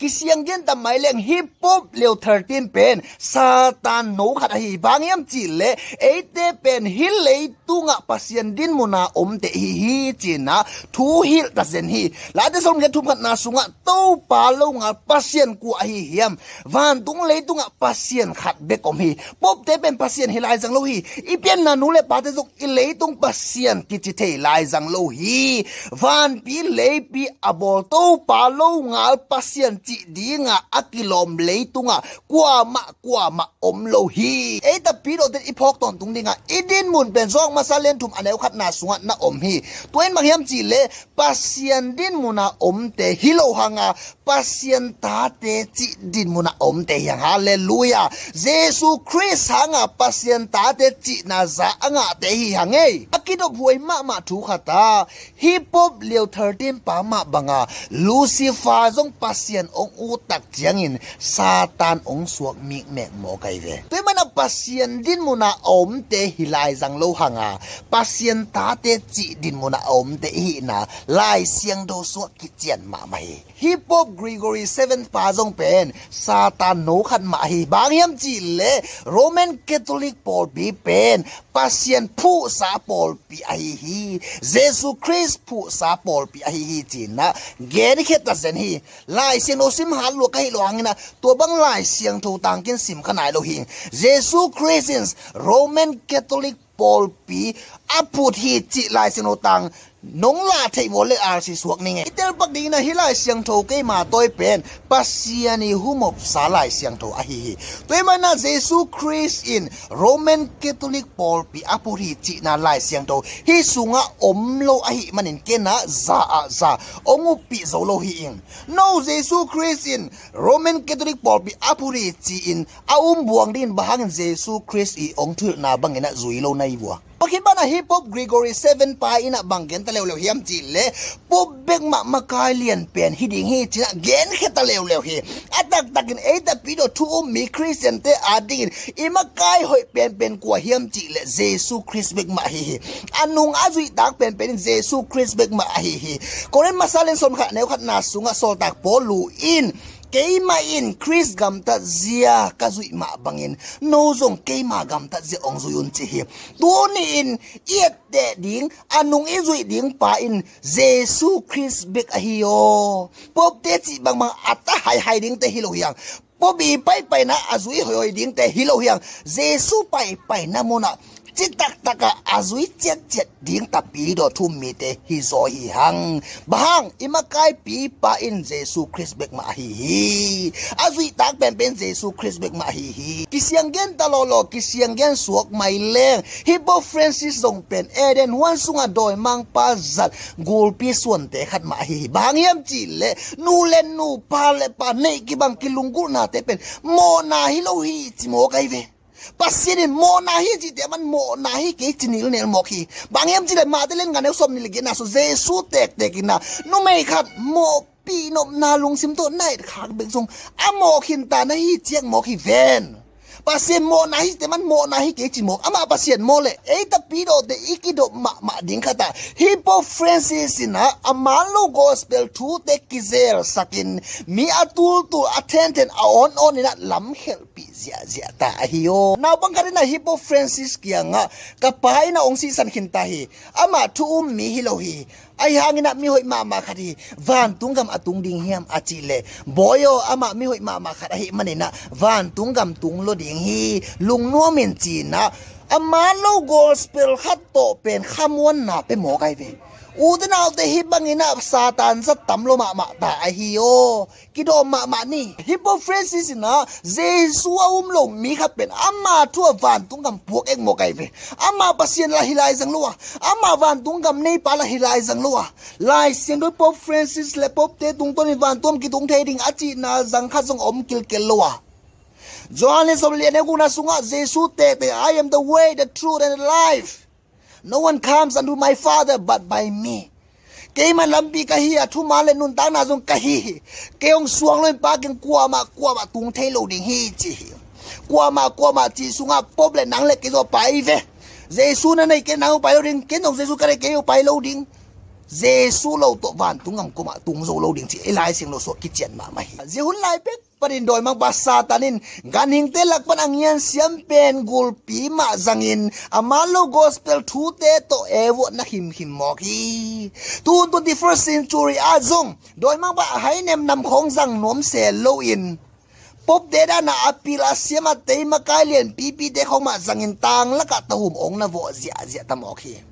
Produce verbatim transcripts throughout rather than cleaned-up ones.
Kisiang gen ta mai leng hih Pope Leo thirteen pen Satan no khat ahi hi. Bang hiam cihleh eite pen hih leitungah Pasian dinmuna omte ihi hi cinah thu hilh ta zen hi. Late sawmgiat thum khatna sungah Topa longal Pasian kua ahi hiam? Vantung leitungah Pasian khat bek om hi. Popte pen Pasian hi lai zang lo hi. I pianna nu le pate zong i leitung Pasian kici thei lai zang lo hi. Vanpi leipi a bawl Topa longal Pasian cih dinga a kilawm leitungah kuamah kuamah om lo hi. Ei tapidawte i phawk tawntung dinga i dinmun pen Zawk masa lian thum a neu khatna sungah na om hi. Tua in bang hiam cihleh Pasian dinmuna omte hi lo hanga Pasian tate cih dinmuna omte hi hang. Halleluia. Jesu Khrist hanga Pasian tate cihna za a ngahte hi hang ei. A kidophuai mahmah thu khata hih Pope Leo thirteen pa mah banga Lucifer zong Pasian ong ut tak ciangin Satan ong suak mikmek maw kai ve. Tua mana Pasian dinmuna a omte hi lai zang lo hanga Pasian tate cih dinmuna a omte ihihna Lai Siangtho suak kician mahmah hi. Hih Pope Gregory seventh pa zong pen Satan no khat mah hi. Bang hiam cihleh Roman Catholic pawlpi pen Pasian phuhsa pawlpi ahi hi. Jesu Khrist phuhsa pawlpi ahi hi cinah genkhiat ta zen hi. Lai Siangtho sim hat lua ka hi lo hanginah tua bang Lai Siangtho tangkin sim ka nai lo hi. Jesu Khrist in Roman Catholic pawlpi a phut hi cih Lai Siangtho tang nong lah theih maw le arsi suak ning e. I telpak dingin ah hih Lai Siangtho keima tawi pen Pasian i humopsa Lai Siangtho ahi hi. Tua hi mana Jesu Khrist in Roman Catholic pawlpi a phut hi cihna Lai Siangtho hih sungah om lo ahi manin kenah za ah za ong uppih zo lo hi ing. No Jesu Khrist in Roman Catholic pawlpi a phut hi ci-in a um buang dingin bang hangin Jesu Khrist i ong thuhilhna bangin ah zui lo na hi vua. Pakhi banah hih Pope Gregory seven pa in ah bang genta leuleu hiam cihleh Pope bek mah makai lian pen hi ding hi cinah genkhiat ta leuleu hi. A taktakin ei tapidaw thu um mi Khristiante adingin i makai hoih penpen kua hiam cihleh Jesu Khrist bek mah ahi hi. A nung a zuihtak penpen in Jesu Khrist bek mah ahi hi. Korin masa lian sawm khat neu khatna sungah sawltak Paul in keimah in Khrist gamtat zia ka zuih mah bangin no zong keima gamtat zia ong zui un ci hi. Tuni-in i etteh ding a nung i zuih ding pa in Jesu Khrist bek ahi aw. Popte cih bangbang a ta haihai dingte hi lo hiang. Pope i paipaina a zui hoihhoih dingte hi lo hiang. Jesu paipaina munah citaktakah a zui ciatciat ding tapidaw thu um mite hi zaw hi hang. Bang hang i makaipi pa in Jesu Khrist bek mah ahi hi. A zuihtak penpen Jesu Khrist bek mah ahi hi. Kisiang gen ta lawlaw kisiang gen suak mai leng hih Pope Francis zong pen Eden huan sungah dawimangpa zat gulpi suante khat mah ahi hi. Bang hang hiam cihleh nu le nu pa le pa neih kibang kilunggulhnate pen mawhna hi lo hi ci maw kai ve. Pasian in mawhna hi cihte man mawhna hi kei ci nilnel mawk hi. Bang hiam cihleh Mate lian nga neu sawm nih le giatna sung Jesu tektek in ah numei khat mawhpih nopna lungsim tawh na etkhak bek zong a mawh khinta na hi ciak mawk hi ven. Pasian mawhna hi cihte man mawhna hi kei ci mawk. Amah Pasian maw leh ei tapidawte i kidop mahmah ding khatah hih Pope Francis in ah a man lo gospel thute kizelsakin mi a tultul a thenthen a awnawn in ah lamkhelh pih ziahziah ta ahi aw. Naupang khat in ah hih Pope Francis kiangah ka pa in ah ong sihsan khinta hi. Amah thu um mi hi lo hi. Ahi hangin ah mihoih mahmah khat hi. Vantung gam a tung ding hiam a cihleh bawi aw amah mihoih mahmah khat ahi manin ah vantung gam tung lo ding hi. Lungnuam in ci-in ah a man lo gospel khat tawh pen khamuanna pe maw kai ve. Ute naute hih bangin ah Satan zat tam lo mahmah ta ahi aw. Kidawm mahmah ni. Hih Pope Francis in ah Jesu a um lo mi khat pen ama thu a vantung gam puak ek maw kai ve. Ama Pasian lah hi lai zang lo a ama vantung gam neipa lah hi lai zang lo a Lai Siangtho Pope Francis le Popete tungtawnin vantung gam kitung thei ding a cihna zang khat zong om kilkel lo a Johan lian sawm le li a neu gukna sungah Jesu tektek I am the way, the truth and the life. No one comes unto my Father but by me. Keimah lampi ka hi a thuman le nuntakna zong ka hi hi. Kei hong suang loin Pa kiang kuamah kuamah tung thei lo ding hi ci hi. Kuamah kuamah cih sungah Pope le nang le kei zong a pai ve. Jesu na nei kei nang uh pai lo ding, ken zong Jesu ka nei kei uh pai lo ding. Jesu lo tawh vantung gam kumah tung zo lo ding ci ei Lai Siangtho sungah kician mahmah hi. Zia hun lai pek panin dawimangpa Satan in ganhingte lak pan a ngian siam pen gulpi mah zangin a man lo gospel thute tawh evuatna himhim mawk hi. Tun twenty-first century ah zong dawimangpa a hainem nam khawng zang nuam se loin popte dana a pil a siam a tei makai lianpipite khawng mah zangin tang lakah tahum ong na vawh ziahziah ta mawk hi.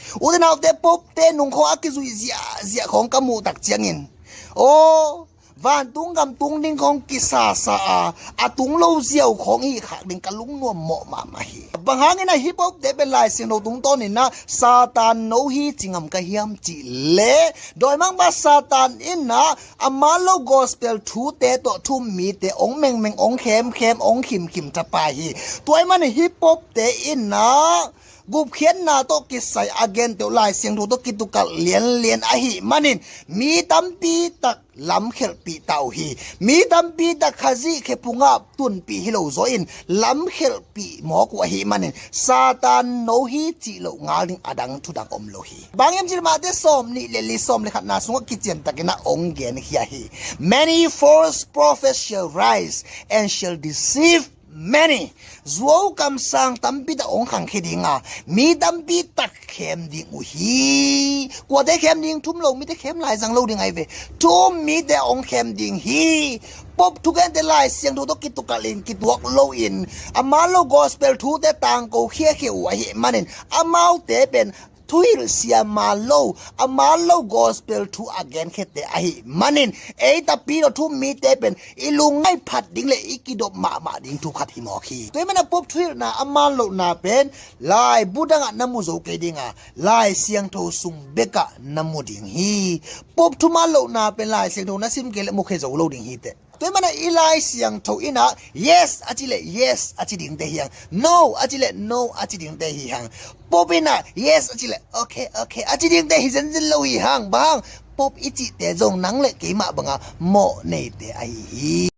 Ute naute, popte nung khawng a kizuih ziahziah khawng ka muh tak ciangin, aw, vantung gam tung ding khawng kisasa a, a tung lo ziau khawng i hih khak ding ka lungnuam mawh mahmah hi. Bang hangin a hih popte pen Lai Siangtho tungtawnin ah Satan no hi ci ngam ka hiam cih leh dawimangpa Satan in ah a man lo gospel thute tawh thu-um mite ong mengmeng, ong khemkhem, ong khimkhim thapai hi. Tua ahih manin hih popte in ah gupkhiatna tawh kisai a gente uh Lai Siangtho tawh kitukalh lianlian ahih manin mi tampi tak lamkhelhpih ta uh hi. Mi tampi tak Khazih khephungah tunpih hi lo zaw in lamkhelhpih mawk uh ahih manin Satan no hi cih loh ngal ding a dang thu dang om lo hi. Bang hiam cih leh Mate sawmnih le li, sawm le khatna sungah kician takin ah ong genkhia hi. Many false prophets shall rise and shall deceive many. Zuau kamsang tampi tak ong khangkhia ding a, mi tampi tak khem ding uh hi. Kuate khem ding? Thu-um lo mite khem lai zang lo ding ahi ve. Thu-um mite ong khem ding hi. Pop thugente Lai Siangtho tawh kitukalh in kituak loin a man lo gospel thute tangko khiakhia uh ahih manin amaute pen thuhilh sia man lo, a man lo gospel thu a genkhiate ahih manin ei tapi tawh thu-um mite pen i lungngaih phat ding le i kidop mahmah ding thu khat hi mawk hi. Tua ahih manin a pop thuhilhna a man lohna pen laibu dangah na mu zo kei ding a, Lai Siangtho sung bekah na mu ding hi. Pop thu man lohna pen Lai Siangtho na sim kei leh mukhia zo lo ding hi teh. Tua ahih manin i Lai Siangtho in ah yes a cih leh yes a ci dingte hi hang, no a cih leh no a ci dingte hi hang. Pop in ah yes a cih leh okay, okay a ci dingte hi zenzen lo hi hang. Bang hang? Pop i cihte zong nang le keimah banga mawh neite ahi hi.